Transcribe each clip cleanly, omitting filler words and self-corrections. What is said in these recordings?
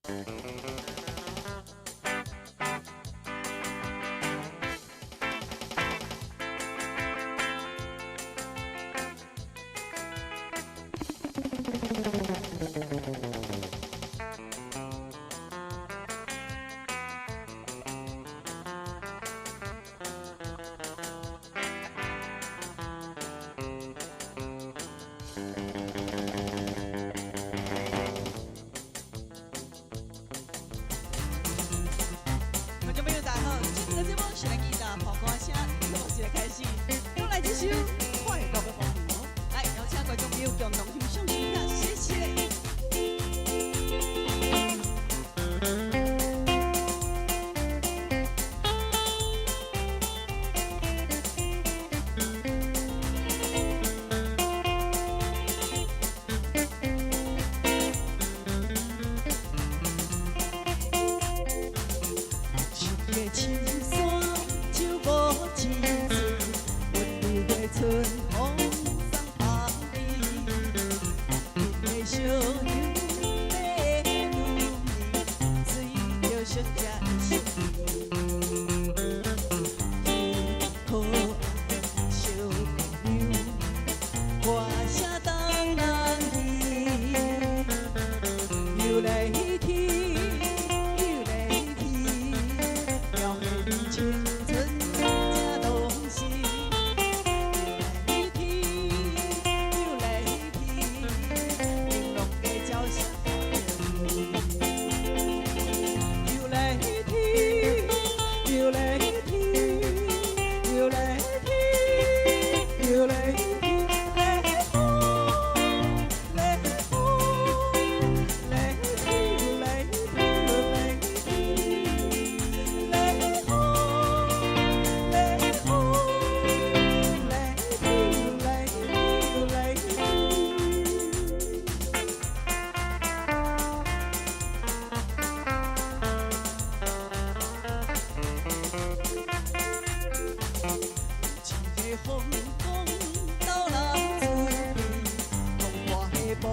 觀眾朋友大家好，這個節目是咱吉他放歌聲，音樂一個開始，又來這首快樂的風流，來邀請觀眾朋友共同欣賞一下，謝謝。一個青山手無一寸，溫柔的春風送芳味。阮的小羊欲入眠，隨著小姐的心意。可愛小姑娘，歌聲動人耳，又來天，又來天，描繪你青春這東西。又來天，又來天，玲瑯的嬌聲又來天，又來天，又來天，又來天，來風，來風，來天，來天，來天，來風，來風，來天，來天，來天。一個風光斗人滋味，風華的無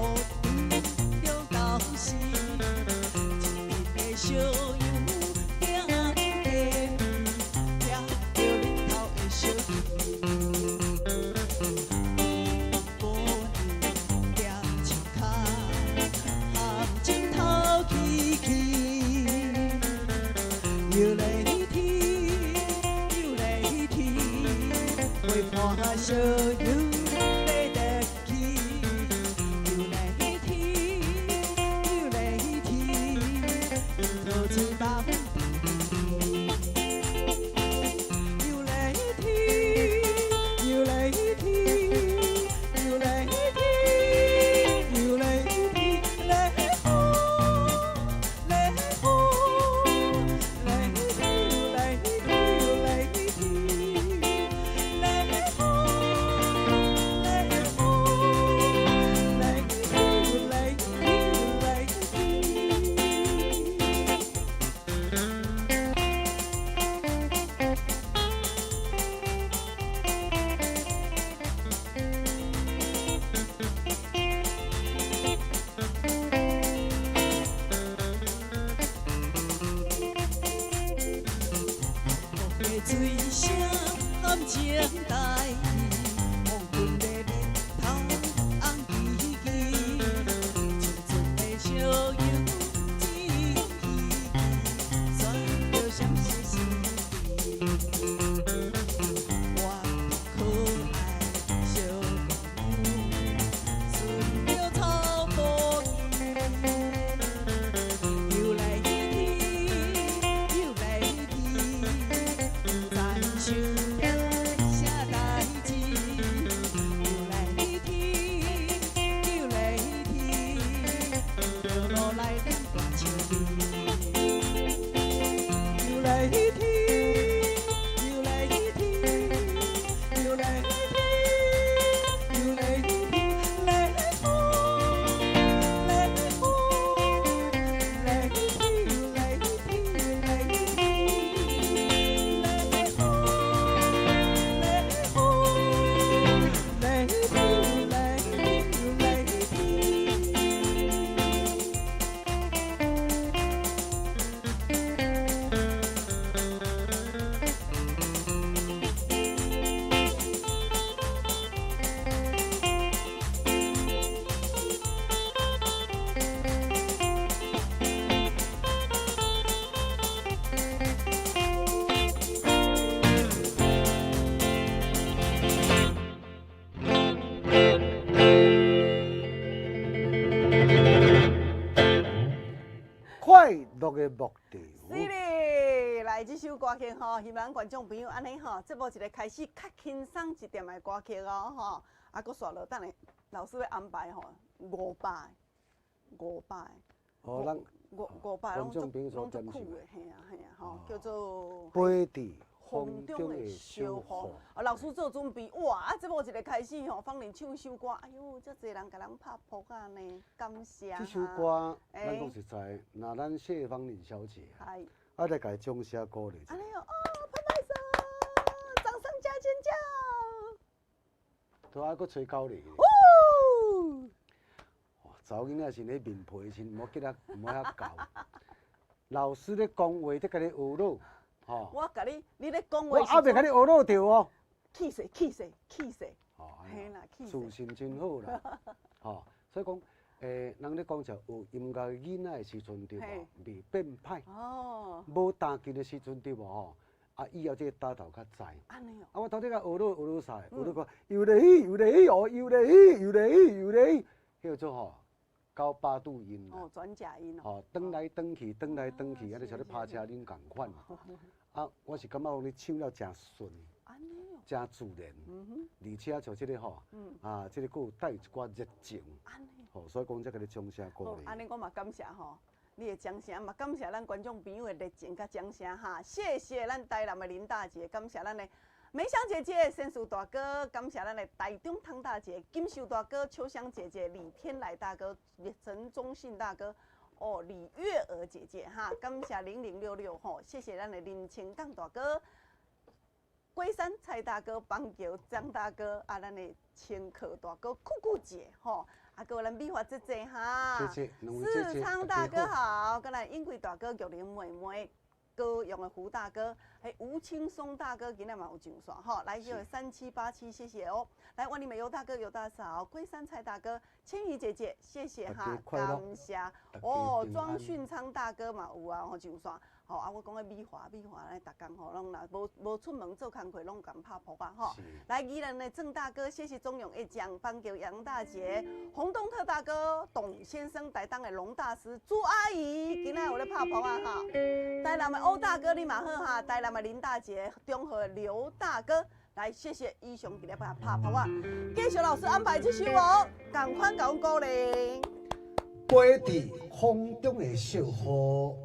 着到時，一陣的小羊行溪邊，掠著日頭的小枝。姑娘踮樹跤，含情頭起起，又來天，又來天，陪伴小羊欲得去，又來天，又來天，櫻桃嘴巴又來天，又來天，又來天，又來天，來風，來風，來天，來天，來天，來風，來風，來天，來天，來天。風的水聲含情大意，黃昏的日頭紅吱吱，青春的小羊真稀奇，選著閃閃心意。我可愛小姑娘，順著草步行，又來天，又來天，不知想著啥代誌。首歌曲吼，希望觀眾朋友按呢吼，節目一个開始較輕鬆一點的歌曲哦吼，啊，閣煞落等下老師欲安排吼五百，五百。哦，咱五百攏足攏足久的，嘿啊嘿啊吼，叫做飛佇風中的小雨。啊，老師做準備，哇！啊，節目一个開始吼，芳玲唱一首歌，哎喲，遮濟人共咱拍噗仔呢，感謝。這首歌，咱講實在，若咱謝芳玲小姐，啊，來共伊掌聲鼓勵。按呢哦，拍拍手，掌聲加尖叫。對啊，閣吹狗螺。哦。查某囡仔時咧面皮時，毋好激啊，毋好遐厚。老師咧講話，咧共你學魯，吼。我共你，你咧講話。我猶未共你學魯著哦。氣勢，氣勢，氣勢。哦，嘿啦，氣勢。自信真好啦，吼，所以講，人咧講就學音樂囡仔的時陣對無，袂變歹。無彈琴的時陣對無吼，啊，以後這個打頭較知。按呢哦。啊，我頭拄仔學魯學魯啥？學魯講，又來去，又來去，哦，又來去，又來去，又來去，叫做吼98度音。哦，轉假音哦。吼，轉來轉去，轉來轉去，按呢像咧拍車輪仝款。啊，我是感覺講你唱了誠順，誠自然，而且像這個吼，啊，這個閣有帶一寡熱情，吼，所以講才共你掌聲鼓勵。按呢我嘛感謝吼，你的掌聲嘛感謝咱觀眾朋友的熱情佮掌聲哈，謝謝咱台南的林大姐，感謝咱的梅香姐姐、仙樹大哥，感謝咱的台中湯大姐、金秀大哥、秋香姐姐、李天來大哥、陳忠信大哥。哦，李月娥姐姐哈，感謝0066吼，謝謝咱的林清港大哥、龜山蔡大哥、邦橋張大哥，啊，咱的千可大哥、酷酷姐吼，啊，閣有咱美華姐姐哈，謝謝，世昌大哥好，閣咱英貴大哥、玉玲妹妹、高雄的胡大哥，還吳青松大哥，今仔嘛有上線吼，來這個3787，謝謝哦。來，萬里美尤大哥、尤大嫂、龜山蔡大哥、千羽姐姐，謝謝哈，感謝。哦，莊訓昌大哥嘛有啊，吼上線。吼啊，我講的美華，美華咧，逐工吼攏若無無出門做工課，攏共拍噗仔吼。來，宜蘭的鄭大哥，謝謝鍾永一將，邦橋楊大姐，洪東特大哥，董先生，台東的龍大師，朱阿姨，今仔有咧拍噗仔哈。台南的歐大哥，你嘛好哈。台南的林大姐，中和的劉大哥，來，謝謝以上今日拍拍噗仔。繼續老師安排這首哦，仝款共阮鼓勵。飛佇風中的小雨。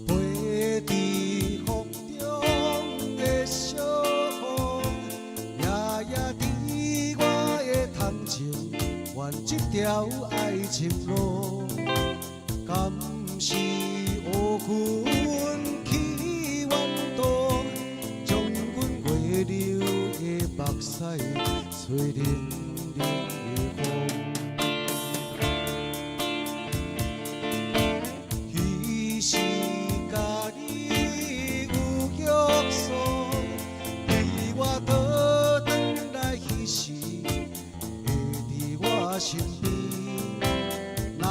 飛佇風中的小雨，夜夜佇我的窗前，沿這條愛情路，敢是烏雲起怨度，將阮月亮的目屎吹冷冷的風。彼時佮你有約束，你我倒轉來彼時，會佇我身邊。哪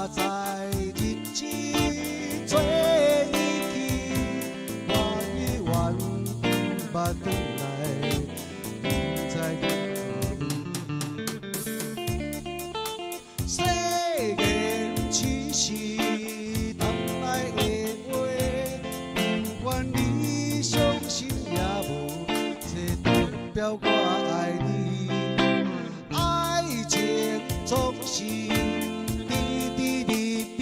知日子做一去，我永遠毋捌轉來，毋知你誓言只是談愛的話，不管你相信抑無，這代表我愛你。愛情總是甜甜蜜蜜，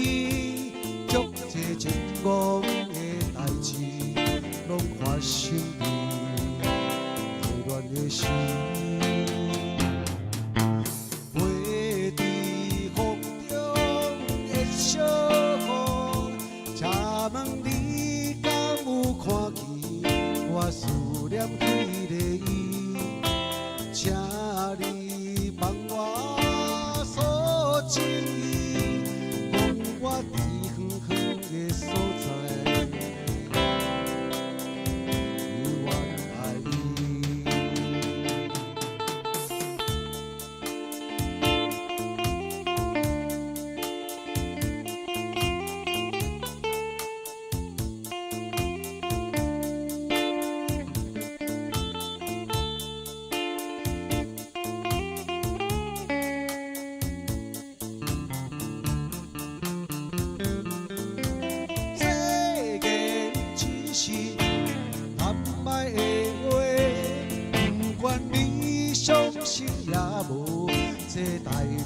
足濟情戇的代誌，攏發生佇熱戀的時。飛佇風中的小雨，請問你敢有看見我思念彼個伊？請你放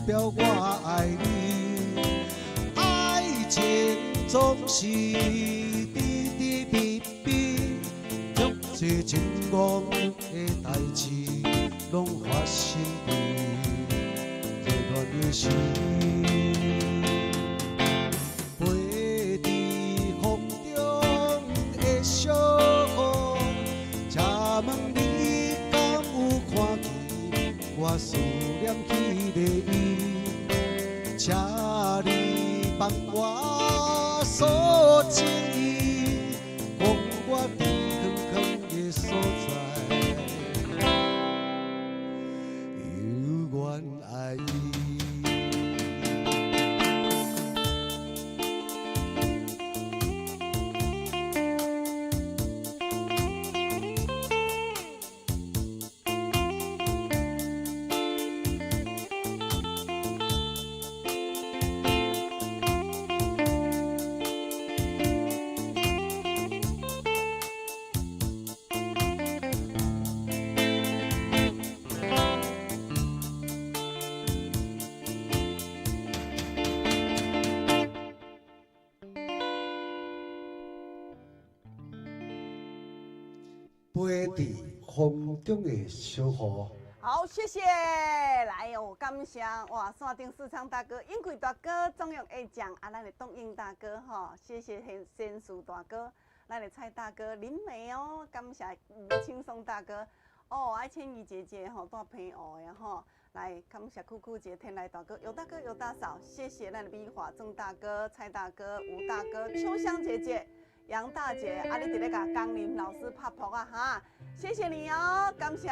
表我愛你。愛情總是甜甜蜜蜜，足濟情戇的代誌，攏發生佇熱戀的時。飛佇風中的小雨，請問你敢有看見我思念彼个伊？請你幫我訴情意，講我佇遠遠的所在，猶原愛伊。飛佇風中的小雨。好，謝謝，來哦，感謝哇，山頂市場大哥、永貴大哥、中央下將啊，咱的東英大哥吼，謝謝先先樹大哥，咱的蔡大哥林美哦，感謝吳青松大哥，哦，愛千怡姐姐吼，住平湖的吼，來感謝酷酷姐、天來大哥、尤大哥、尤大嫂，謝謝咱的美華鄭大哥、蔡大哥、吳大哥、秋香姐姐。楊大姐，啊，你佇咧共江林老師拍撲啊哈，謝謝你哦，感謝。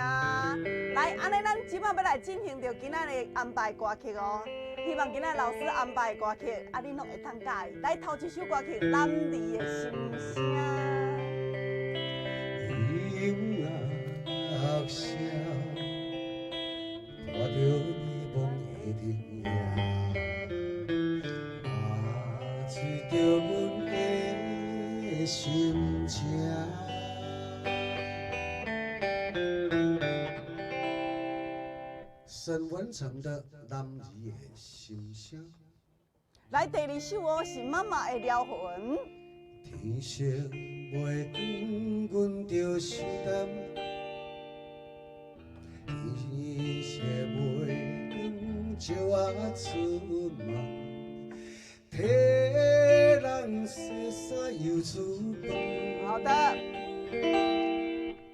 來，按呢咱這擺欲來進行著今仔日安排歌曲哦，希望今仔老師安排的歌曲，啊，恁攏會當佮意。來，頭一首歌曲《男兒的心聲》。音樂聲，伴著美夢的燈影，麻醉著阮的心情。沈文成的《男兒的心聲》。來，第二首哦，是媽媽的療魂。天色袂光，阮就是等。天色袂光，石仔出梦，替人洗衫又煮飯。好的。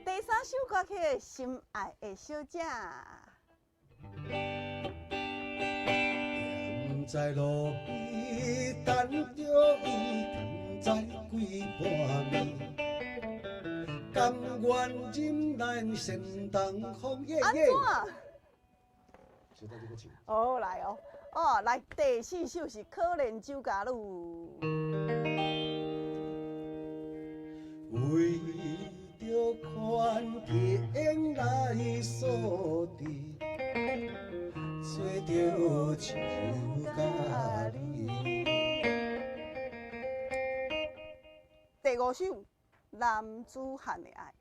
第三首歌曲《心愛的小姐》。踮在路邊等著伊，不知幾半暝，甘願忍耐煽動風。耶按耶！怎？好來哦，哦來，第四首是《可憐酒家女》。為著環境來鎖治，做著酒家女。第五首《男子漢的愛》。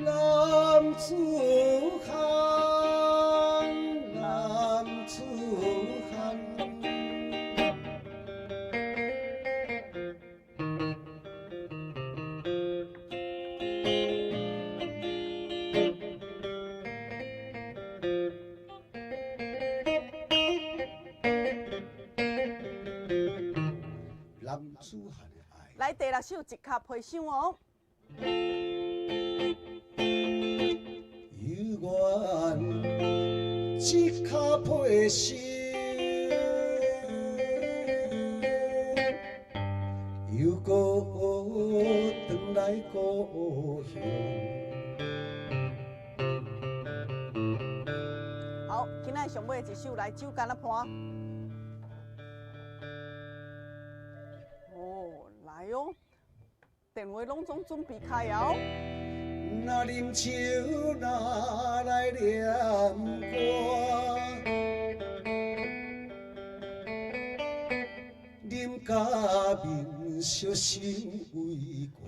男子漢，男子漢。男子漢的愛。來，第六首《一跤皮箱》哦。猶原一跤皮箱，又閣轉來故鄉。好，今仔上尾一首來酒干仔盤。哦，來哦，電話攏總準備開哦。若啉酒，若來念歌，啉甲面烧心胃寒。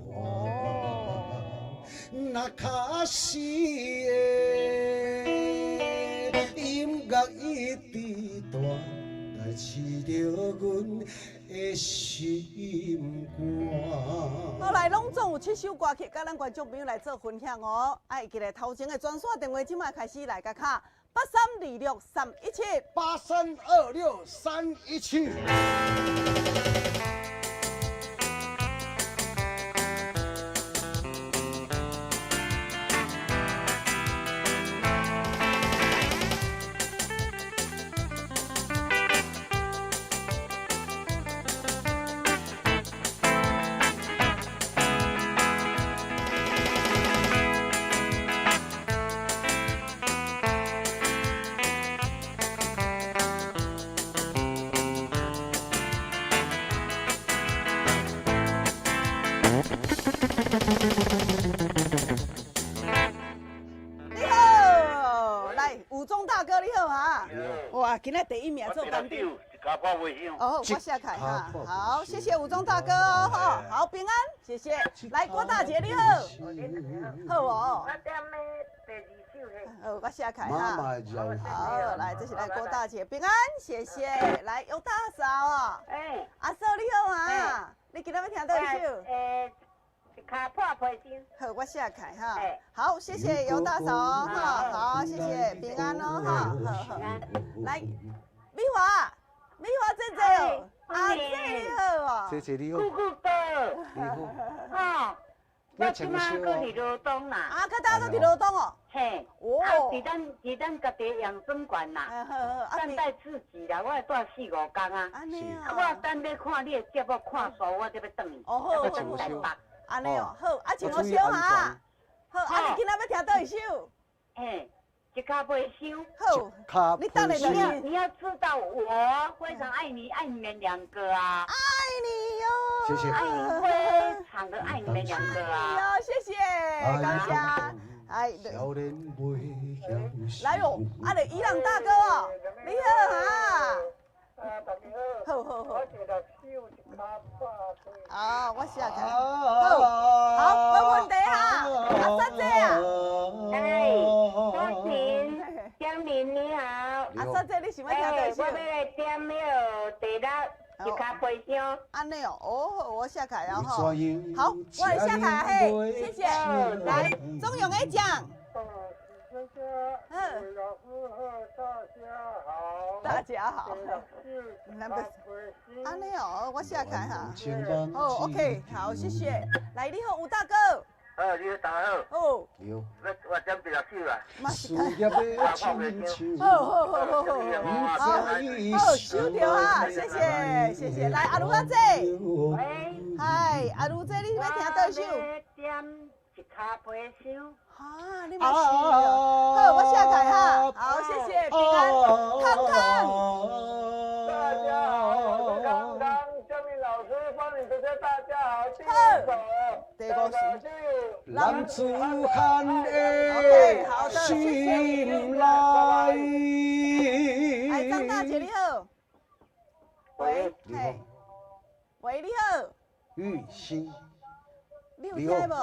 若跤死的直大来饲著阮的心肝。好來，攏總有七首歌曲，佮咱觀眾朋友來做分享哦。啊，會記得頭前的專線電話，這擺開始來共敲8326317。 8326317。你好，來，吳宗大哥你好哈。哇，今仔第一名做班長。哦，我寫開哈，好，謝謝吳宗大哥哦，吼，好平安，謝謝。來，郭大姐你好，好哦。好，我寫開哈。好，來，這是來郭大姐平安，謝謝。來，尤大嫂哦，欸，阿嫂你好啊，你今仔欲聽佗一首？欸，一跤破皮箱。好，我寫開哈。好，謝謝尤大嫂哦，哈，好，謝謝平安哦，哈，好好。來，美華，美華姐姐哦，阿姐你好哦，姐姐你好，姑姑哥，你好，吼，我這擺閣佇羅東啦，啊，閣當閣佇羅東哦，嘿，哦，啊，佇咱家己養生館啦，善待自己啦，我會蹛四五工啊，啊，我等欲看你的節目看煞，我才欲轉去，哦好，欲轉台北，按呢哦，好，啊，穿好燒哈，好，啊，你今仔欲聽佗一首？嘿。一跤皮箱，好，你等下你要你要知道，我非常愛你，愛你們兩個啊，愛你喲，謝謝，愛你非常的愛你們兩個啊，謝謝，感謝，哎，來喲，啊，咧伊朗大哥哦，你好哈，好好好，啊，我寫開，好，好，沒問題哈，阿三姐啊，哎，多謝。江玲你好，阿小姐你想欲聽佗一首？我欲來點彼个第六一跤皮箱。按呢哦，哦，我寫開啊吼。好，我來寫開嘿，謝謝。來，鍾永的獎。嗯。大家好。按呢哦，我寫開哈。哦，OK，好，謝謝。來，你好，吳大哥。好，你好，大家好。哦。我我點第六首啦。好好好好好。好，好，收著哈，謝謝謝謝。來，阿如阿姐。喂。嗨，阿如姐，你欲聽佗一首？點一跤皮箱。哈，你嘛是哦。好，我寫開哈。好，謝謝，平安，康康。大家好，我是康康，江明老師幫你主持，大家好，好。第五首。男子漢的心內。哎，張大姐你好。喂，嘿，喂，你好。玉心。你有聽無？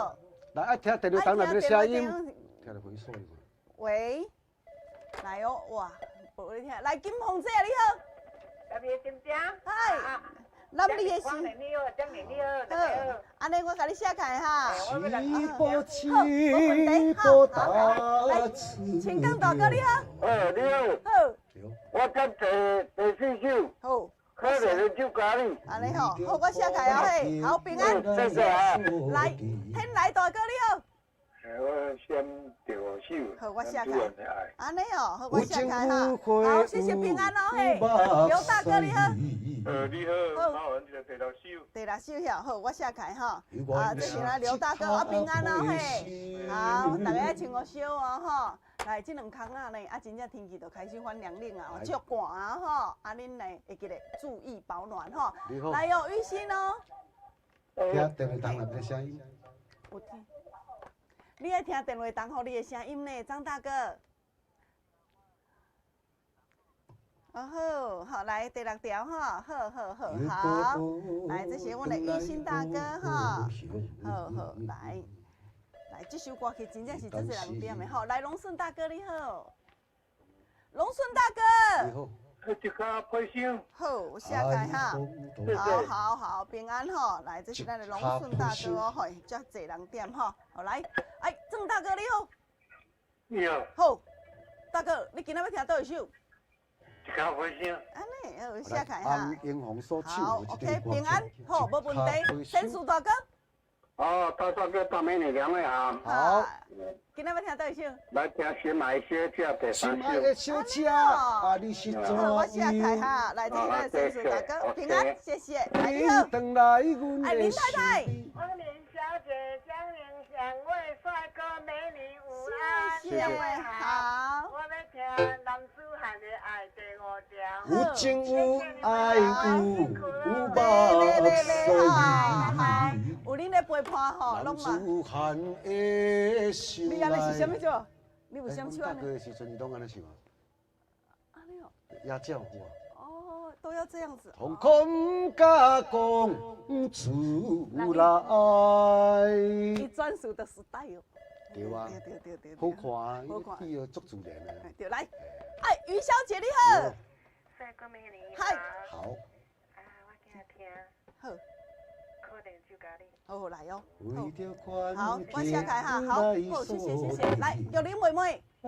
來，愛聽電話筒內面的聲音。聽著回數。喂，來哦，哇，無咧聽。來，金鳳姐你好。特別心聲。嗨。咱你的是，你好，張明你好，大家好。按呢，我共你寫開哈。好，無問題，好，來，清江大哥你好。哦，你好。好。我點第四首。好。可憐的酒家里。按呢吼，好，我寫開啊嘿，好平安。謝謝啊。來，天來大哥你好。我先第五首。好，我寫開。按呢哦，好，我寫開哈。好，謝謝平安哦嘿，劉大哥你好。你好，好，我這個第六首。第六首曉，好，我寫開吼。啊，這是咱劉大哥啊，平安哦嘿。好，大家愛穿五小哦吼。來，這兩空仔呢，啊，真正天氣就開始反涼冷啊，足寒啊吼。啊，恁呢會記得注意保暖吼。來哦，玉心哦。聽電話筒內面的聲音。有聽。你愛聽電話筒予你的聲音呢，張大哥。哦好，好來第六條吼，好好好好，來這是阮的玉心大哥吼，好好來，來這首歌曲真正是足濟人點的吼，來龍順大哥你好，龍順大哥。好。你好。一跤皮箱。好，我写开哈。好好好，平安吼。来，这是咱的龙顺大哥哦，吼，遮济人点吼。好来，哎，郑大哥你好。你好。好，大哥，你今仔欲听佗一首？一跤皮箱。按呢，好，写开哈。好，OK，平安，好，无问题。先树大哥。哦，大大哥、大美女两位好。好。今仔欲听佗一首？来听心爱小姐第三首。心爱的小姐，啊，你是怎样？我写开哈，来，这是咱的先树大哥，平安，谢谢。来，你好。哎，林太太。汪玲小姐、江玲两位帅哥美女午安，谢谢。好。我欲听男子汉的爱第五条。有情有爱有有目屎。有恁咧陪伴吼，拢嘛。男子汉的心你按呢是啥物唱？你有啥唱？大哥的时阵，伊拢按呢唱啊。按呢哦。也照有啊。哦，都要这样子。瞳孔敢讲出来。伊专属的 style。对啊。对对对对。好看，好看，伊足自然的。对，来，哎，于小姐你好。帅哥美女。嗨。好。啊，我今日听。好。可能就甲你。好，来哦。好，好，我写开哈，好，好，谢谢谢谢。来，玉玲妹妹。好，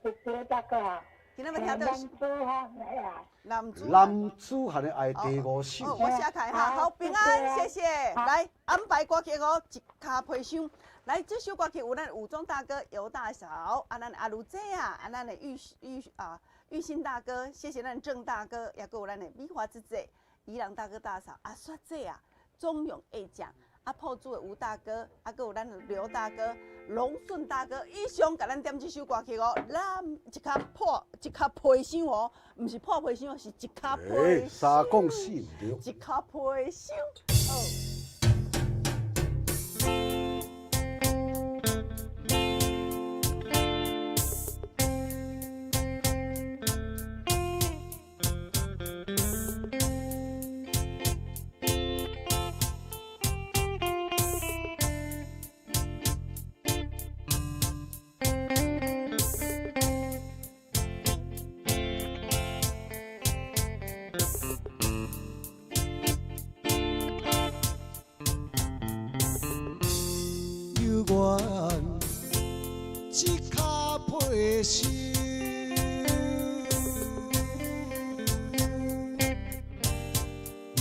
谢谢大哥。今仔欲听佗男子汉的爱。男子男子汉的爱第五首。我写开哈，好，平安，谢谢。来，安排歌曲哦，一跤皮箱。来，这首歌曲有咱武装大哥尤大嫂，啊，咱阿如姐啊，啊，咱的玉玉啊玉兴大哥，谢谢咱郑大哥，也阁有咱的美华姐姐、宜兰大哥大嫂，阿雪姐啊，钟永会奖。啊，铺主的吴大哥，啊，阁有咱刘大哥、龙顺大哥，以上共咱点这首歌曲哦。咱一跤破一跤皮箱哦，毋是破皮箱哦，是一跤皮箱。三讲四毋对。一跤皮箱。好。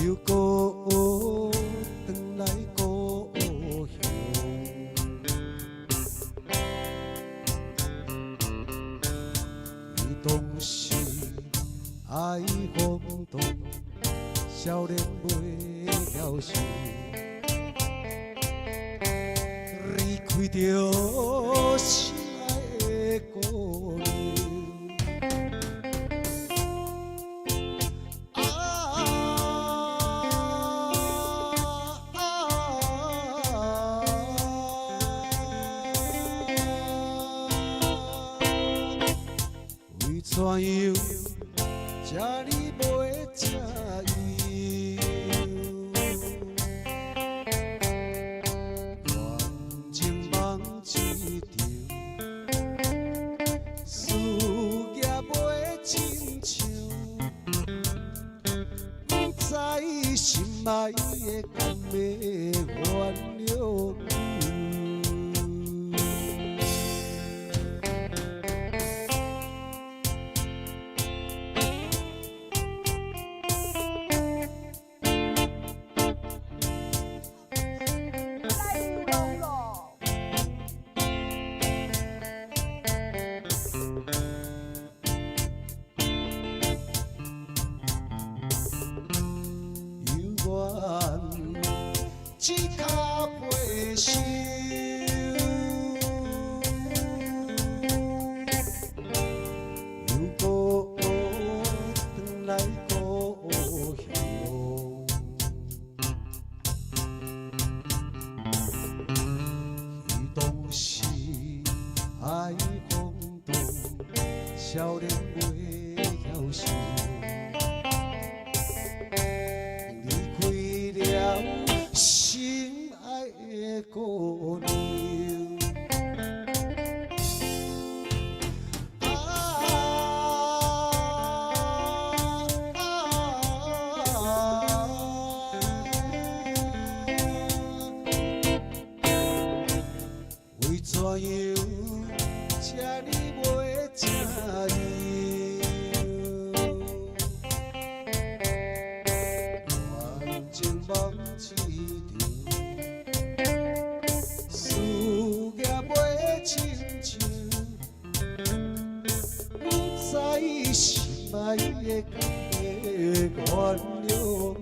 又阁转来故乡，伊当时爱风度，少年袂晓想，离开著心爱的姑娘。怎样这呢袂这样？恋情梦一场，事业袂亲像，不知心爱的敢会原谅。少年袂晓想，离开了心爱的姑娘。啊。知心愛的敢會原諒？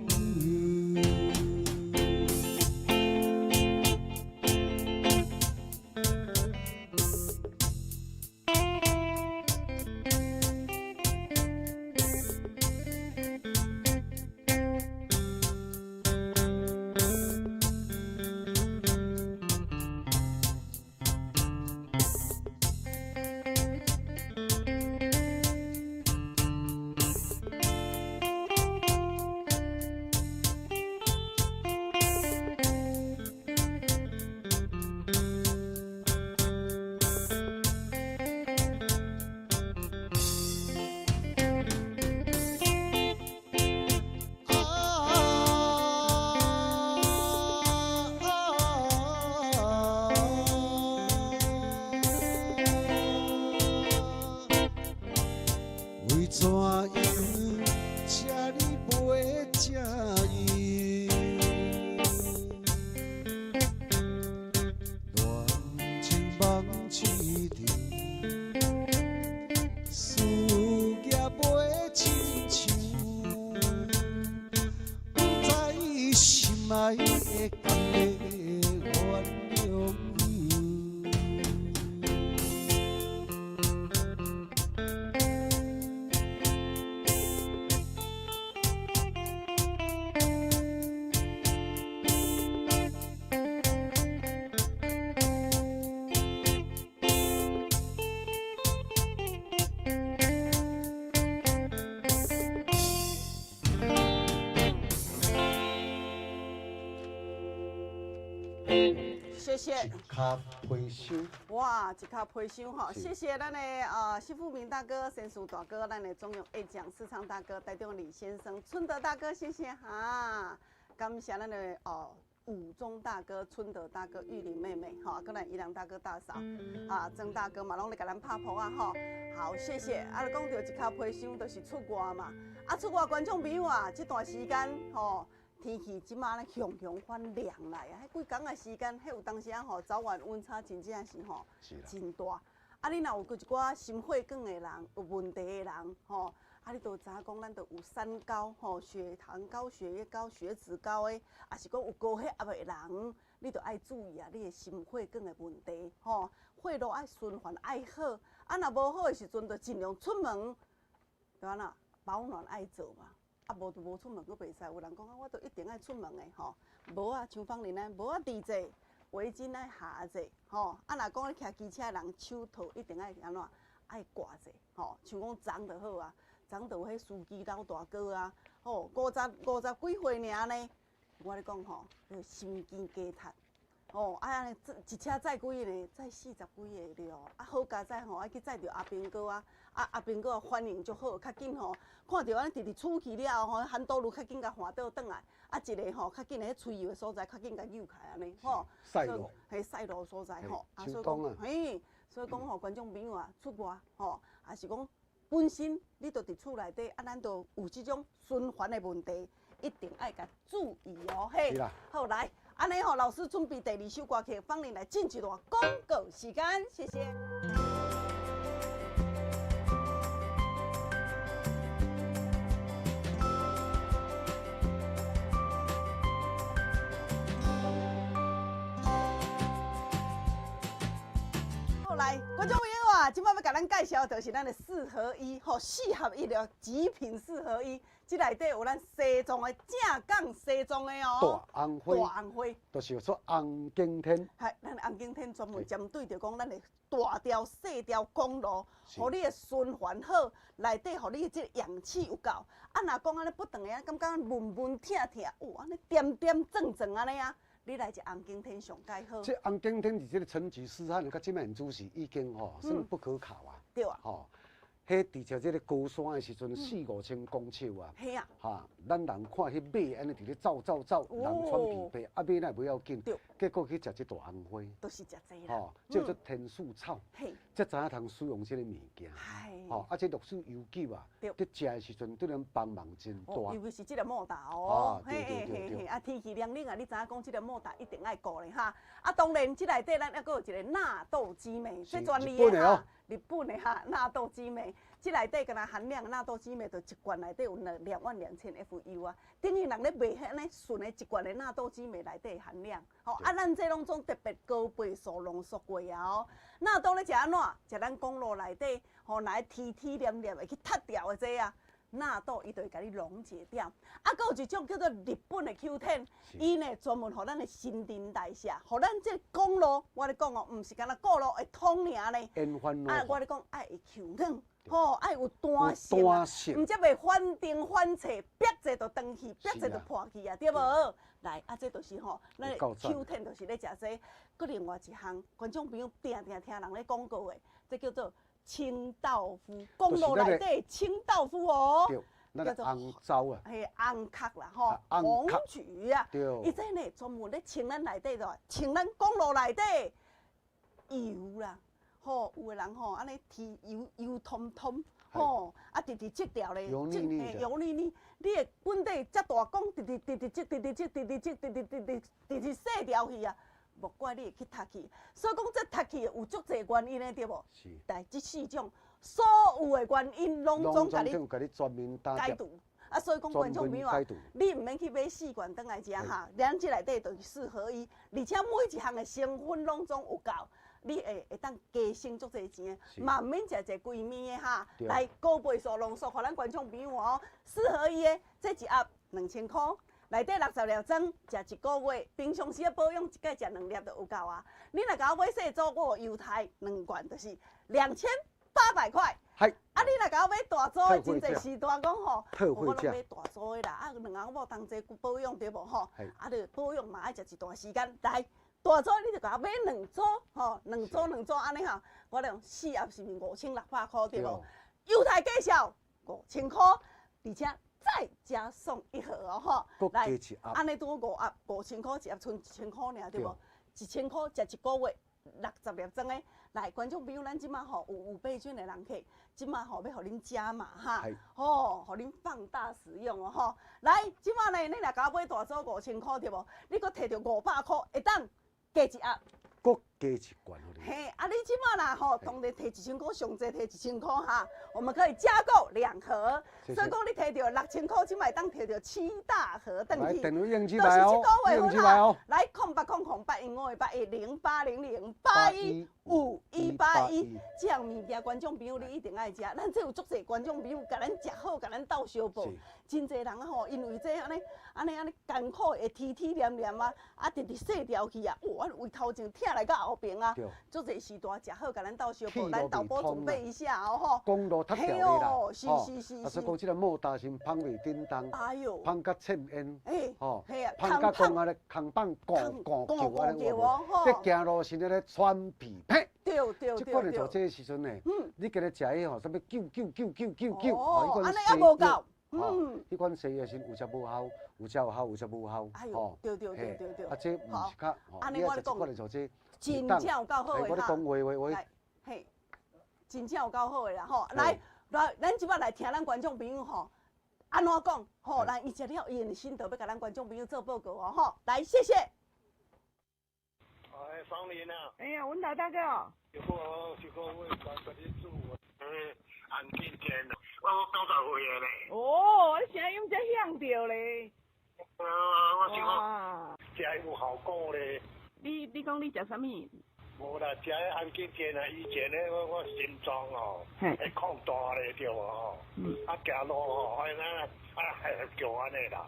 为怎样这呢袂正意？恋情梦一场，思念袂亲像，不知心爱的敢会原谅？谢谢。一跤皮箱。哇，一跤皮箱吼，谢谢咱的谢富明大哥、神树大哥，咱的中央 A 奖市场大哥、台中李先生、春德大哥，谢谢哈，感谢咱的哦武忠大哥、春德大哥、玉玲妹妹，吼，佮咱宜良大哥大嫂，啊曾大哥嘛，拢咧共咱拍噗仔吼，好，谢谢。啊，讲到一跤皮箱，就是出外嘛，啊出外观众朋友啊，这段时间吼。天气这马咧雄雄反凉来啊！彼几工的时间，彼有当时啊吼，早晚温差真正是吼真大。啊，你若有阁一寡心血管的人，有问题的人吼，啊，你都知影讲，咱都有三高吼，血糖高、血压高、血脂高的，抑是讲有高血压的人，你都爱注意啊，你的心血管的问题吼，血路爱循环爱好，啊，若无好的时阵，就尽量出门，对安怎保暖爱做嘛。啊，无就无出门，阁袂使。有人讲啊，我都一定爱出门的吼。无啊，像芳玲安，无啊，戴者围巾爱下者吼。啊，若讲你骑机车的人，手套一定爱按怎？爱挂者吼。像讲昨就好啊，昨就有彼司机老大哥啊，吼，五十几岁尔呢。我咧讲吼，心肌梗塞，吼，啊，按呢一车载几个呢？载40几个了。啊，好佳哉吼，爱去载著阿兵哥啊。啊，阿兵哥反应足好，较紧吼，看著按呢直直出去了后吼，韩道路较紧共换倒转来，啊，一个吼较紧伫彼吹油的所在，较紧共扭开按呢吼。赛路。彼赛路所在吼，啊，所以讲，嘿，所以讲吼，观众朋友啊，出外吼，也是讲本身你都伫厝内底，啊，咱都有这种循环的问题，一定爱共注意哦，嘿。好来，按呢吼，老师准备第二首歌曲，芳玲来进一段广告时间，谢谢。来，观众朋友啊，这摆欲共咱介绍就是咱的四合一，吼，四合一的极品四合一，这内底有咱西藏的正港西藏的哦，大红花，大红花，就是说红景天。系，咱的红景天专门针对著讲咱的大条、细条公路，予你的循环好，内底予你的这个氧气有够。啊，若讲按呢不断的，感觉闷闷疼疼，哦，按呢点点转转按呢啊。你来食红景天上盖好。这红景天是这个成吉思汗，佮这摆主席已经吼，算不可考啊。对啊。吼，彼伫食这个高山的时阵，四五千公尺啊。嘿啊。哈，咱人看彼马按呢伫咧走走走，人喘疲惫，啊马若袂要紧。对。结果去食这大红花。都是食这啦。吼，叫做天树草。嘿。才知影通使用这个物件。吼，啊，这历史悠久啊。对。伫食的时阵，对咱帮忙真大。尤其是这个莫达哦。对对对对。啊，天气凉冷啊，你知影讲这个莫达一定爱顾咧哈。啊，当然，这内底咱犹阁有一个纳豆激酶，这专利的哈。日本的哈，纳豆激酶，這內底敢若含量納豆激酶，就一罐內底有22,000 FU 啊，等於人咧賣彼按呢純的一罐的納豆激酶內底含量。吼，啊，咱這攏總特別高倍數濃縮過啊哦。納豆咧食按怎？食咱公路內底，吼，若會黐黐黏黏會去脫掉的這啊。納豆伊就會共你溶解掉，啊，閣有一種叫做日本的 Q10，伊呢專門予咱的新陳代謝，予咱這公路，我咧講哦，毋是干焦顧路會通爾呢，啊，我咧講愛會 Q 軟，吼，愛有彈性，毋才袂反定反斜，煏者就斷去，煏者就破去啊，對無？來，啊，這就是吼，咱 Q10 就是咧食這個。閣另外一項，觀眾朋友定定聽人咧講過的，這叫做清道夫，公路內底清道夫哦，叫做紅糟啊，嘿，紅殼啦吼，紅曲啊，伊這呢專門咧清咱內底的，清咱公路內底油啦，吼，有的人吼按呢提油油通通，吼，啊，直直積掉咧，油膩膩油膩膩，你的本底遮大管，直直直直積，直直積，直直積，直直直直直直洗掉去啊。莫怪你會去脫去，所以講這脫去有足濟原因的，對無？是。但這四種所有的原因，攏總共你解除。啊，所以講觀眾朋友啊，你毋免去買四罐轉來食哈，咱這內底就是四合一，而且每一項的成分攏總有夠，你會會當加省足濟錢，嘛毋免食一規暝的哈。來，高倍數濃縮，予咱觀眾朋友哦，四合一的這一盒2000箍。內底60粒裝，食一個月，平常時仔保養一擺食兩粒就有夠啊。你若共我買細組，我有優待兩罐，就是2800塊。係。啊，你若共我買大組的，真濟時段講吼，我攏買大組的啦。啊，兩翁某同齊保養對無吼？啊，你保養嘛愛食一段時間。來，大組你就共我買兩組，吼，兩組兩組按呢吼，我講四盒是毋是5600箍對無？優待介紹5000箍，而且再加送一盒哦，吼，來，按呢拄好五盒，5000箍一盒，賰1000箍爾對無？1000箍食一個月，60粒裝的。來，觀眾朋友，咱這馬吼有五倍券的人客，這馬吼欲予恁加碼哈，吼，予恁放大使用哦，吼。來，這馬呢，你若共我買大組5000箍對無？你閣提著500箍，會當加一盒。閣加一罐予你。嘿，啊，你這馬啦吼，當然提1000箍，上濟提1000箍哈，我們可以加購兩盒。所以講你提著6000箍，這馬會當提著七大盒轉去。來，電話用起來哦，用起來哦。來，0800 081 581 0800 815181，這項物件觀眾朋友你一定愛食。咱這有足濟觀眾朋友，共咱食好，共咱鬥相報。真濟人吼，因為這按呢按呢按呢艱苦會黐黐黏黏啊，啊，直直洗掉去啊，哇，為頭前疼來到後爿啊，足濟時段食好，共咱鬥相報，咱豆寶準備一下哦吼。公路脫掉的啦，吼，是是是。啊，所以講這個莫大心芳袂振動，哎喲，芳甲凊煙，吼，芳甲講按呢空放咕咕叫按呢有無？咧行路時咧喘屁屁。對對對。這款的做這時陣呢，你今日食彼吼，啥物救救救救救救，吼，按呢猶無夠。彼款西藥是有才無效，有才有效，有才無效，吼。對對對對對。啊，這毋是較，按呢我咧講，真正有夠好的我咧講話話話。嘿，真正有夠好的啦，吼！來，來，咱這擺來聽咱觀眾朋友吼，按怎講，吼，來，伊食了伊的心得，欲共咱觀眾朋友做報告哦，吼，來，謝謝。哎，芳玲啊。哎呀，文達大哥哦。小可，小可，我來共你煮，安敬天，我90歲了咧。哦，你聲音遮響著咧。啊，我想講，食有效果咧。你講你食啥物？無啦，食彼安敬天啊，以前咧我我心臟哦，會擴大咧對無吼？啊，行路吼，哎啊啊叫按呢啦，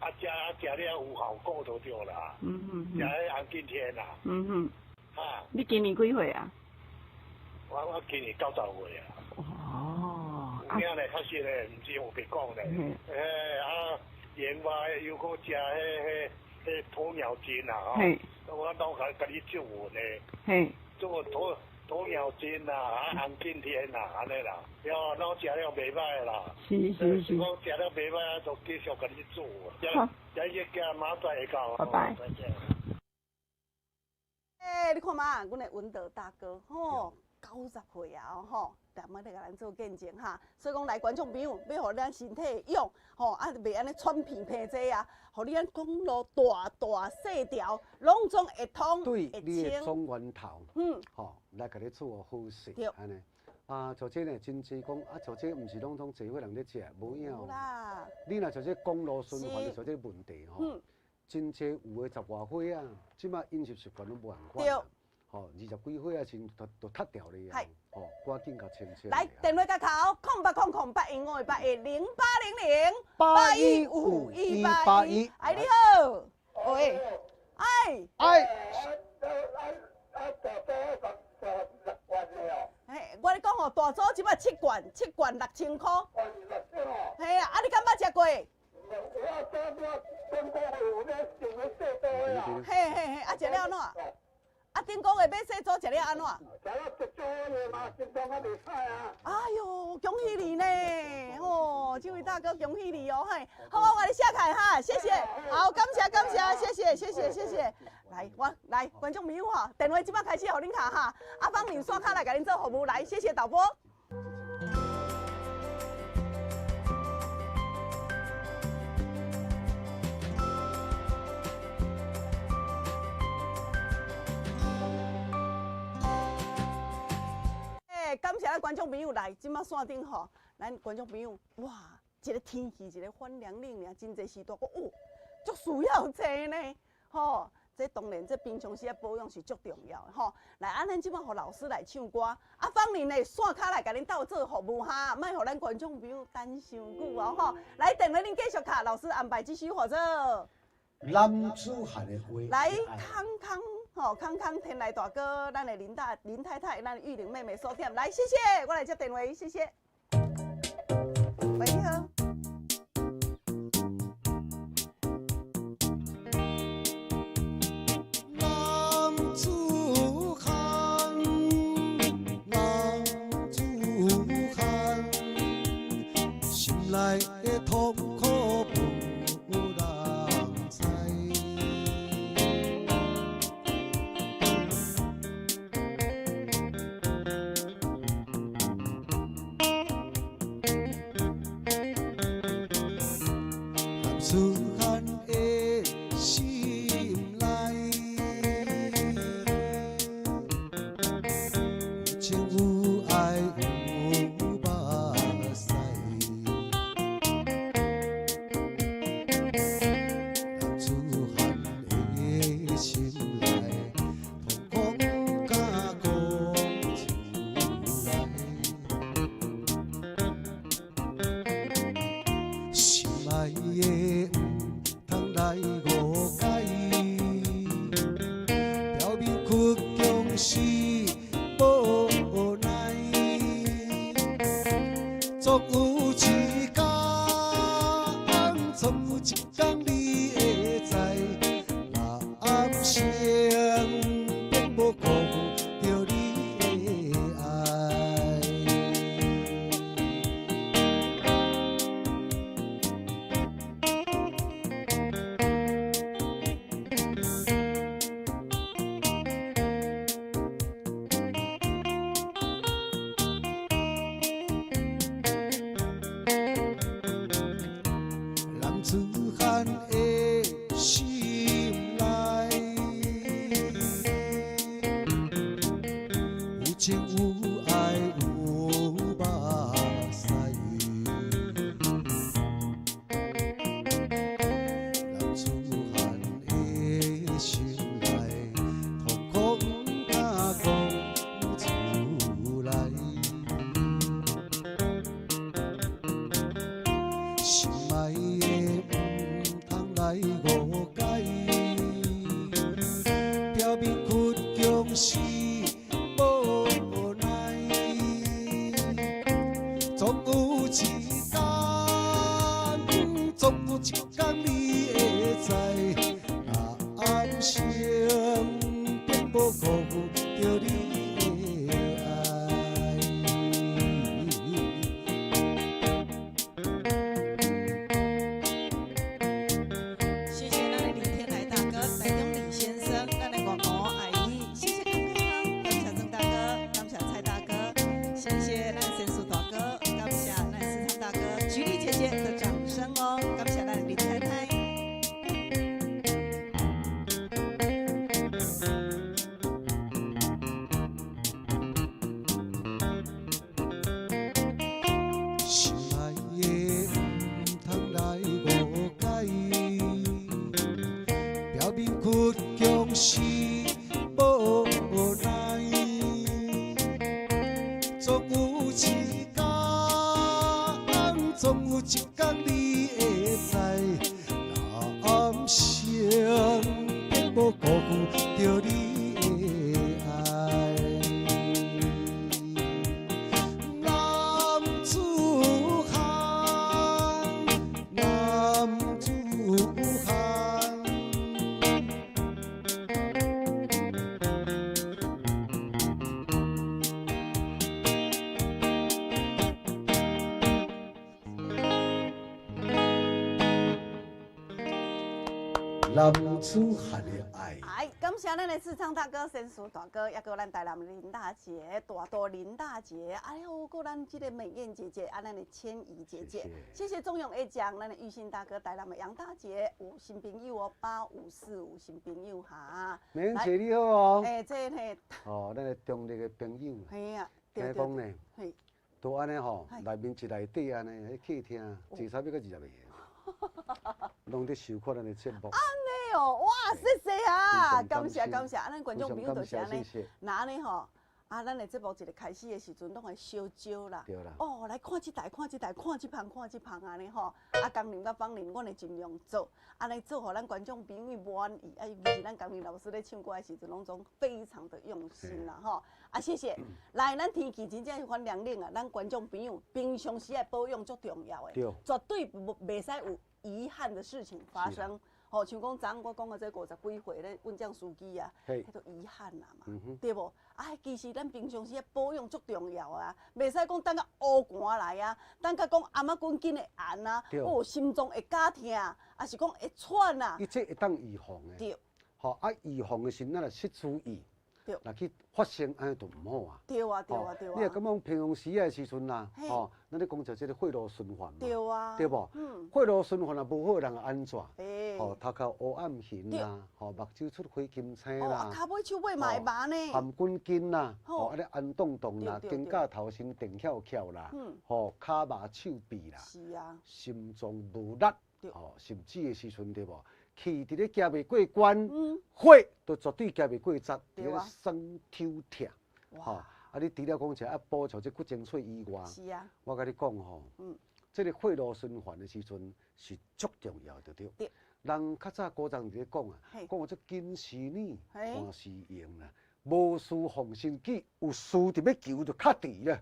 啊食啊食了有效果就對啦。食彼安敬天啦。啊。你今年幾歲啊？我今年90歲啊。哦。有影咧，確實咧，毋是烏白講咧。欸啊，另外又閣食彼彼彼鴕鳥精啦吼。我攏共共你祝福咧。做鴕鳥精啦，啊紅景天啦，按呢啦，了攏食了袂䆀啦。是是是。講食了袂䆀，就繼續共你做。食一件明仔載會到。拜拜。再見。欸，你看嘛，阮的文德大哥吼，90歲啊吼，踮仔咧共咱做見證哈。所以講來觀眾朋友，欲予咱身體用吼，啊袂按呢喘鼻鼻這啊，予你按公路大大細條，攏總會通對你的總源頭，吼，來共你做好勢，按呢，啊，像這呢，真濟講啊，像這毋是攏總濟歲人咧食，無影哦。啦。你若像這公路循環，像這問題吼，真濟有的十外歲啊，這馬飲食習慣攏無仝款。吼，二十幾歲啊時就就脫掉咧啊。吼，趕緊共清清。來，電話共敲，08000815810800815181。哎，你好，喂，哎。哎。嘿，我咧講吼，大組這擺七罐，七罐6000箍。嘿啊，啊你敢捌食過？嘿嘿嘿，啊食了按怎？啊頂個月買細組食了按怎？哎喲，恭喜你呢！吼，這位大哥恭喜你哦，嘿，好，我共你寫起來哈，謝謝，好，感謝感謝，謝謝謝謝謝謝。來，我來，觀眾朋友吼，電話這擺開始予恁敲哈，阿芳玲刷卡來共恁做服務，來，謝謝導播。感謝咱觀眾朋友來，這擺線頂吼，咱觀眾朋友，哇，一个天氣，一个反涼冷爾，真濟時大哥哦，足需要這呢，吼，這當然，這平常時的保養是足重要的吼。來，啊，咱這擺予老師來唱歌，啊，芳玲呢，線跤來共恁鬥做服務哈，莫予咱觀眾朋友等傷久哦吼。來，電話恁繼續敲，老師安排這首號做。男子漢的話。來，康康。吼，康康天來大哥，咱的林大林太太，咱的玉玲妹妹所點，來，謝謝，我來接電話，謝謝。喂，你好。男子漢，男子漢，心內的痛苦無人知。男子漢的心內，有情有愛有目屎。男子漢的心內，痛苦不敢講出來。心愛的毋通來誤解，表面倔強是無奈，總有一天，總有一天你會知，男生並無辜負著你的愛。男子漢的心內，有情有愛有目屎。男子漢的心內，痛苦不敢講出來。心愛的毋通來誤解，表面倔強是無奈，總有一天，總有一天你會知，男生並無辜負著你的愛。謝謝咱的李天來大哥、台中李先生、咱的外婆阿姨，謝謝康康，感謝曾大哥，感謝蔡大哥，謝謝咱先樹大哥，感謝咱市場大哥，菊麗姐姐的掌聲哦，感謝咱的林太太。是無奈，總有一天，總有一天你會知，人生並無辜負著你的愛。男子漢，男子漢。男子漢的愛。哎，感謝咱的視唱大哥、賢淑大哥，也閣咱台南林大姐、大肚林大姐，哎呦，閣咱這個美艷姐姐，啊，咱的千怡姐姐，謝謝鍾永 A 獎，咱的玉信大哥、台南的楊大姐，有新朋友哦，8545新朋友哈。美艷姐你好哦。哎，這個。哦，咱的中壢的朋友。嘿啊。聽講呢，都按呢吼，內面一內底按呢，彼客廳坐差不多20個。攏佇收看咱的節目。按呢哦，哇，謝謝啊，感謝感謝，啊，咱觀眾朋友就是按呢，若按呢吼，啊，咱的節目一個開始的時陣，攏會小招啦。對啦。哦，來看這台，看這台，看這旁，看這旁按呢吼，啊，江寧佮芳玲，阮會盡量做，按呢做，予咱觀眾朋友滿意。啊，尤其是咱江寧老師咧唱歌的時陣，攏總非常的用心啦吼。啊，謝謝。來，咱天氣真正是反涼冷啊，咱觀眾朋友平常時愛保養足重要的，絕對袂使有遺憾的事情發生。吼，像講昨昏我講的這50幾歲咧，運將司機啊，彼都遺憾啊嘛，對無？啊，其實咱平常時保養足重要啊，袂使講等到烏寒來啊，等到講頷仔骨緊會紅啊，哦，心臟會絞疼，抑是講會喘啊。伊這會當預防的。對。吼，啊，預防的時陣，咱若失注意。對。若去發生按呢就毋好啊。對啊，對啊，對啊。你若感覺講平常時的時陣啦，吼，咱咧講就這個血路循環嘛。對啊。對無？血路循環若無好，人會按怎？吼，頭殼烏暗眩啦，吼，目睭出火金星啦。跤尾手尾嘛會麻呢。含骨筋啦，吼，按呢按動動啦，肩胛頭身定翹翹啦，吼，跤肉手臂啦。是啊。心臟無力，吼，甚至的時陣對無？氣佇咧行袂過關，火都絕對行袂過節，佇咧酸抽痛，吼！啊，你除了講一下補充這骨精粹以外，是啊，我共你講吼，這個血路循環的時陣是足重要的，對。人較早古人佇咧講啊，講這金時呢，看時用啦，無事奉神記，有事佇欲求就較遲啦。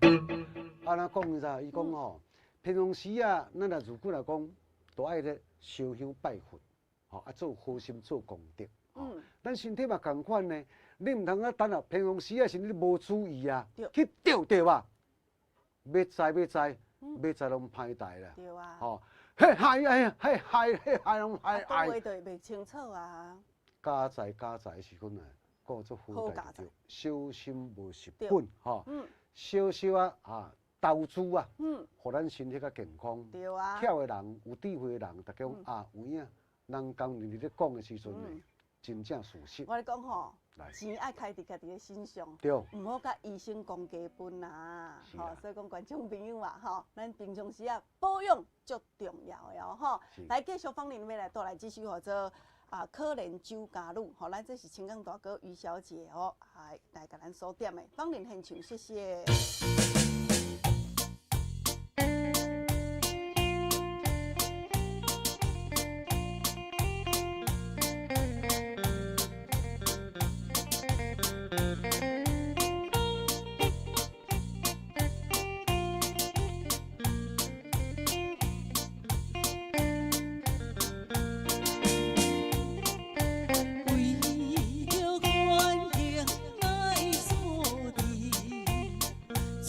按怎講你知？伊講吼，平常時啊，咱若如果來講，都愛咧燒香拜佛。啊，做好心做功德，咱身體嘛仝款呢。你毋通啊等啊，平常時啊時你無注意啊，去著著啊，欲知欲知，欲知攏歹代啦。對啊。吼，嘿害哎嘿害嘿害攏害害。講話就會袂清楚啊。家在家在時陣啊，顧做好代志，小心無蝕本，吼。小小啊啊投資啊，予咱身體較健康。對啊。巧的人，有智慧的人，逐家講啊有影。人講你咧講的時陣呢，真正事實。我咧講吼，錢愛開佇家己的身上，毋好共醫生講加分啊！吼，所以講觀眾朋友啊，吼，咱平常時啊保養足重要的哦，吼。來繼續芳玲欲來帶來這首號做啊可憐酒家女，吼，咱這是青岡大哥余小姐哦，來共咱所點的，芳玲獻唱，謝謝。為著環境來處理，做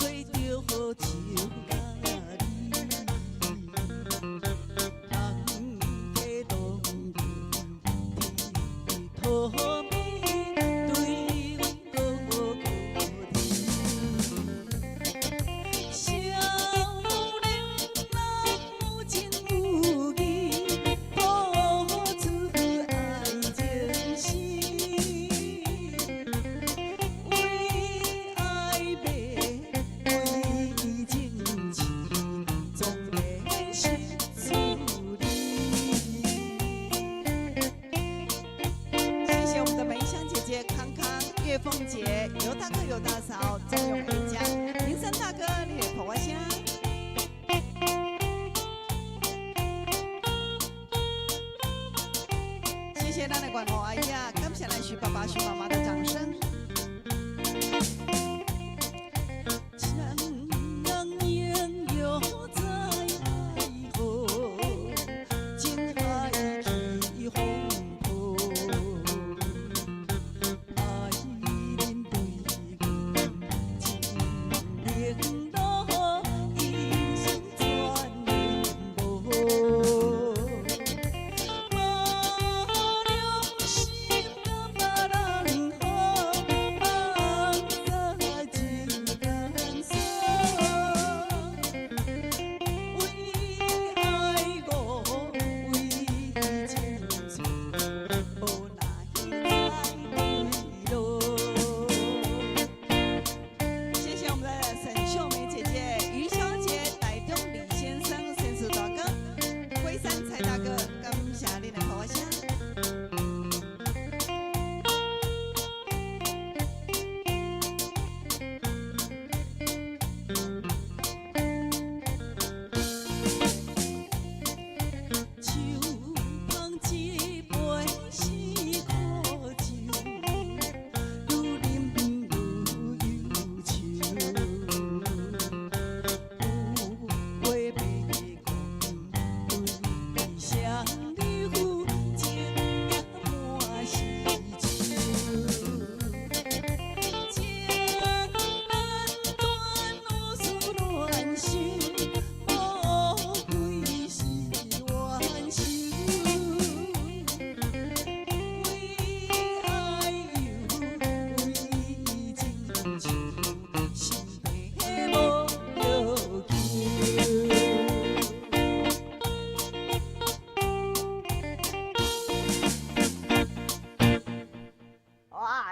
刘大嫂，钟永一家，林森大哥，你的婆声。谢谢咱的关护阿姨啊，感谢咱徐爸爸、徐妈妈的掌声。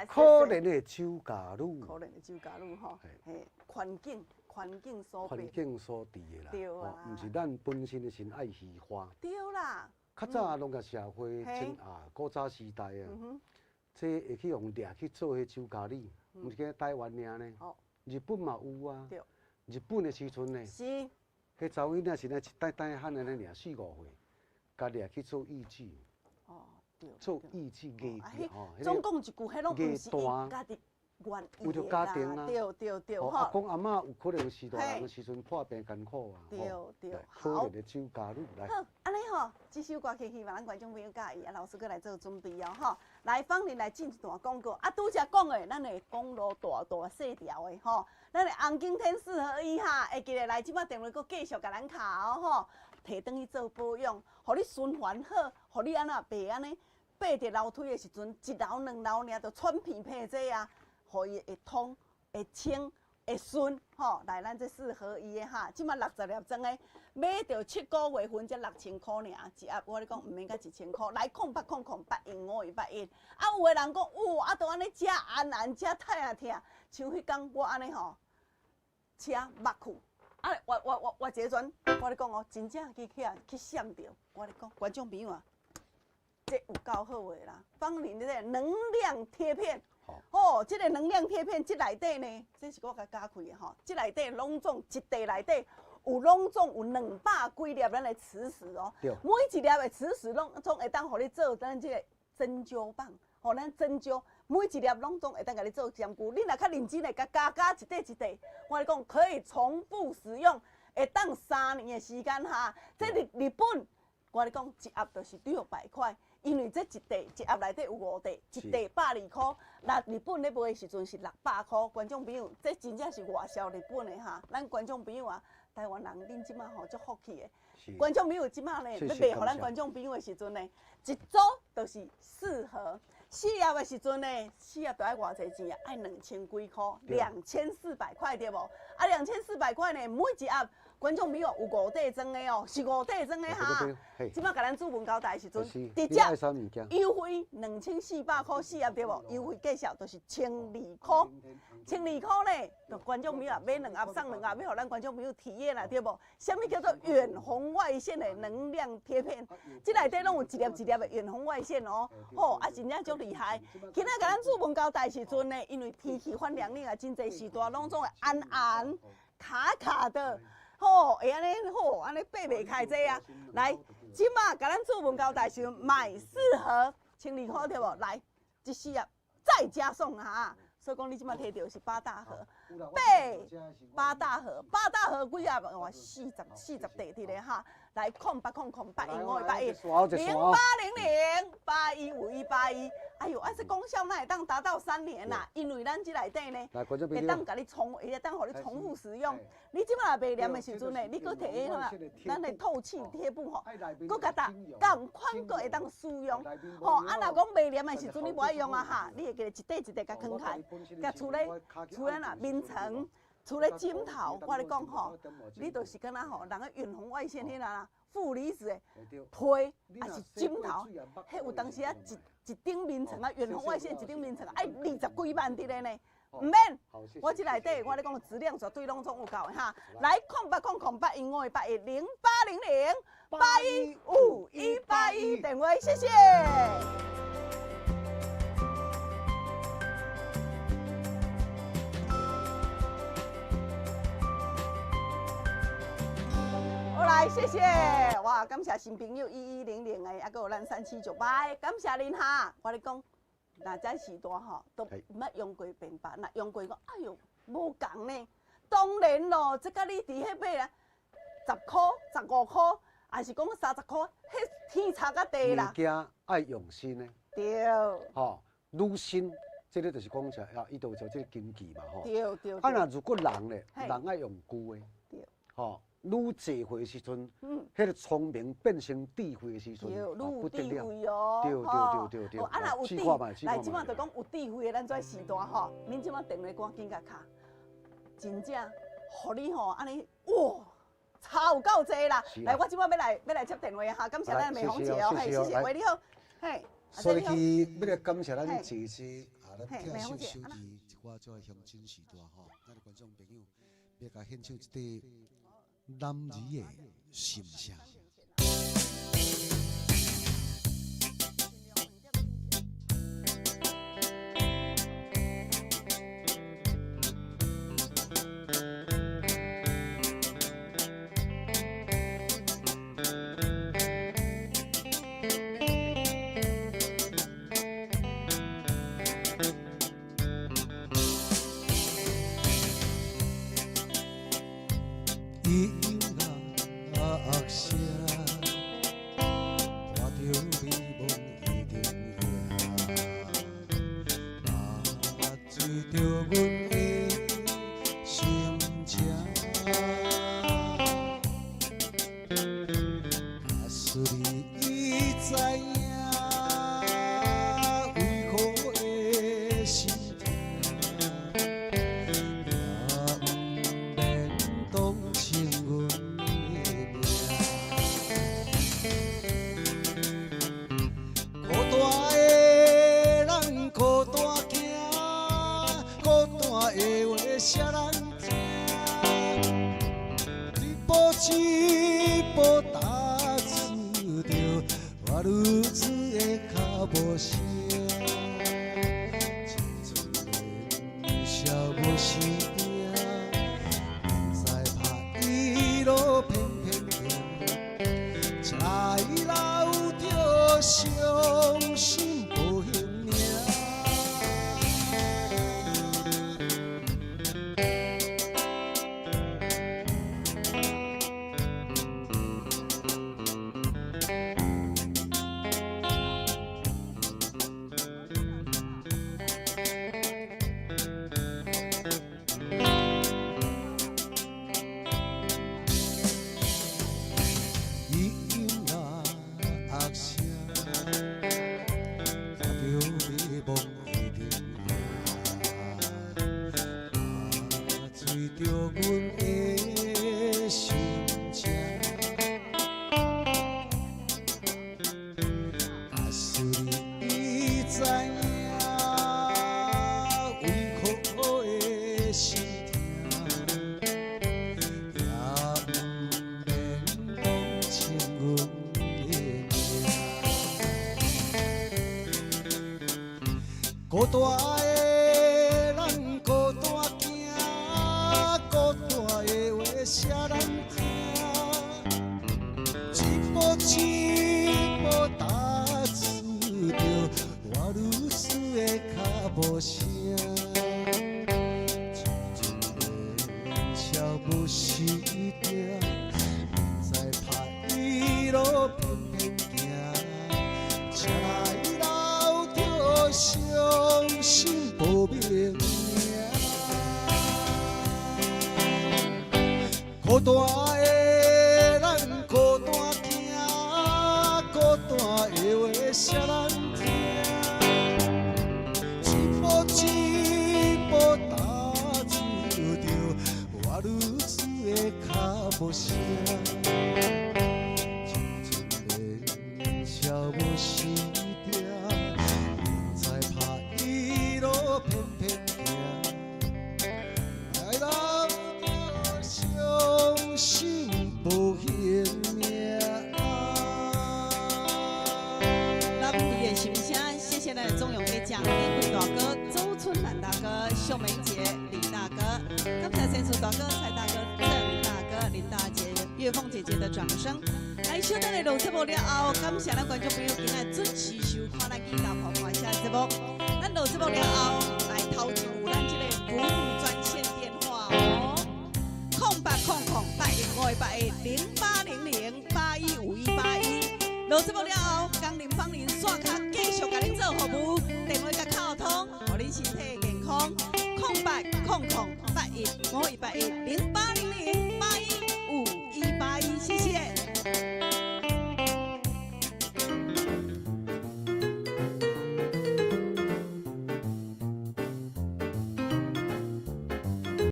可怜的酒家女，可怜的酒家女吼，嘿，环境环境所环境所致的啦，对啊，毋是咱本身的心爱虚华，对啦。较早农业社会，啊，古早时代啊，这会去用掠去做彼酒家女，毋是讲台湾尔呢，日本嘛有啊，日本的时阵呢，彼查某囡仔是咧一代代汉安呢尔四五岁，共掠去做艺妓。做艺伎艺吼，总共一句，彼拢毋是伊家己愿意为著家庭啊，对对对，吼。阿公阿嬷有可能是大人的时阵破病艰苦啊，对对。可怜的酒家女来。好，按呢吼，这首歌曲希望咱观众朋友佮意，啊，老师阁来做准备哦，吼。来，芳玲来进一段广告，啊，拄才讲的，咱的公路大大细条的吼，咱的红景天四合一哈，会记得来，这摆电话阁继续共咱敲哦，吼，提转去做保养，予你循环好，予你按怎袂按呢？爬伫楼梯的时阵，一楼两楼尔就喘鼻屁这啊，予伊会通、会清、会顺，吼！来，咱这四合一的哈，这马60粒装的，买著7个月份才6000箍尔，一盒我咧讲毋免到1000箍。来0800081581。啊，有的人讲，有啊，都按呢食安安，食疼啊疼，像彼工我按呢吼，车目去，啊，我我我我这阵，我咧讲哦，真正去去去闪著，我咧讲观众朋友啊。这有够好的啦，芳玲的这个能量贴片，哦，这个能量贴片，这内底呢，这是我共加开的吼，这内底拢总一袋内底有拢总有200几粒咱的磁石哦，每一粒的磁石拢总会当予你做咱这个针灸棒，予咱针灸，每一粒拢总会当共你做针灸。你若较认真的，共加加一块一块，我跟你讲可以重复使用，会当3年的时间哈。这日日本，我跟你讲一盒就是600块。因为这一袋一盒内底有5袋，一袋120箍。那日本咧卖的时阵是600箍。观众朋友，这真正是外销日本的哈。咱观众朋友啊，台湾人恁这马吼足福气的。观众朋友这马呢，欲卖予咱观众朋友的时阵呢，一组就是4盒，4盒的时阵呢，4盒就爱偌济钱啊？爱2000几箍，2400块对无？啊，2400块呢，每一盒。觀眾朋友有五塊裝的哦，是五塊裝的哈。這擺共咱主文交代的時陣，直接優惠2400塊四盒對無？優惠價數就是千二箍，千二箍咧，就觀眾朋友買兩盒送兩盒，欲予咱觀眾朋友體驗啦，對無？啥物叫做遠紅外線的能量貼片？這內底攏有一粒一粒的遠紅外線哦，吼啊，真正足厲害。今仔共咱主文交代時陣呢，因為天氣反涼冷啊，真濟時段攏總會絚絚卡卡的，吼會按呢吼按呢爬袂開這啊。來，這馬共咱主文交代時陣買四盒千二箍對無？來，這四盒再加送哈。所以講你這馬提著是八大盒，八大盒，八大盒幾盒？哇，四十塊佇咧哈。來，0800815181，0800815181。哎喲，啊，這功效哪會當達到3年啦？因為咱這內底呢，會當共你重，會當予你重複使用。你這馬若袂黏的時陣呢，你閣提彼個咱的透氣貼布吼，閣共搭仝款閣會當使用。吼，啊，若講袂黏的時陣你無愛用啊哈，你會記得一塊一塊共囥開，共厝咧厝咧若眠床。除了枕頭，我咧講吼，你就是敢若吼，人個遠紅外線彼啦，負離子的被，抑是枕頭，彼有當時啊一一頂眠床啊，遠紅外線一頂眠床愛二十幾萬佇咧呢，毋免，我這內底我咧講質量絕對攏總有夠的哈。來，0800815181，0800815181電話，謝謝。好來，謝謝哇！感謝新朋友1100的，抑閣有咱3798的，感謝恁哈。我咧講，若這時代吼，都毋捌用過平板，若用過講，哎喲，無仝呢。當然咯，這佮你佇彼買啊，10箍、15箍，抑是講30箍，彼天差甲地啦。物件愛用心的。對。吼，愈新，這个就是講起來啊，伊就有這個經濟嘛，吼。對對。啊，若如果人咧，人愛用舊的。對。吼。愈濟歲的時陣，彼个聰明變成智慧的時陣，愈有智慧哦。對對對對對。啊，若有智，來這馬就講有智慧的咱這時代吼，恁這馬電話趕緊共敲，真正，予你吼按呢哇，差有夠濟啦！來，我這馬欲來欲來接電話哈，感謝咱美紅姐哦，嘿，謝謝，喂，你好，嘿。所以欲來感謝咱姐姐啊，咱聽收收聽一寡這鄉親時代吼，咱的觀眾朋友欲共獻唱一塊男兒的心聲。孤單的咱孤單行，孤單的話誰人聽？一步一步踏出著活女士的跤步聲，青春年少無時定，不知歹路偏偏行，才來留著傷心無名名。孤單的咱孤單行，孤單的話誰人聽？一步一步踏出著活女子的跤步聲，青春年少無時定，不知歹路偏偏行，來留著傷心無還命。咱美的心聲，謝謝咱的鍾永傑將、李貴大哥、周春蘭大哥、秀梅姐、李大哥，感謝先生大哥、蔡大哥、鄭大哥、林大姐、月鳳姐姐的掌聲。來，小等下落節目了後，感謝咱觀眾朋友今仔準時收看咱囡仔婆婆聲的節目。咱落節目了後，來頭前有咱這個服務專線電話哦，0800815181，0800815181。落節目了後，工人幫您線卡繼續共恁做服務，電話共敲通，予恁身體健康。0800815181，08。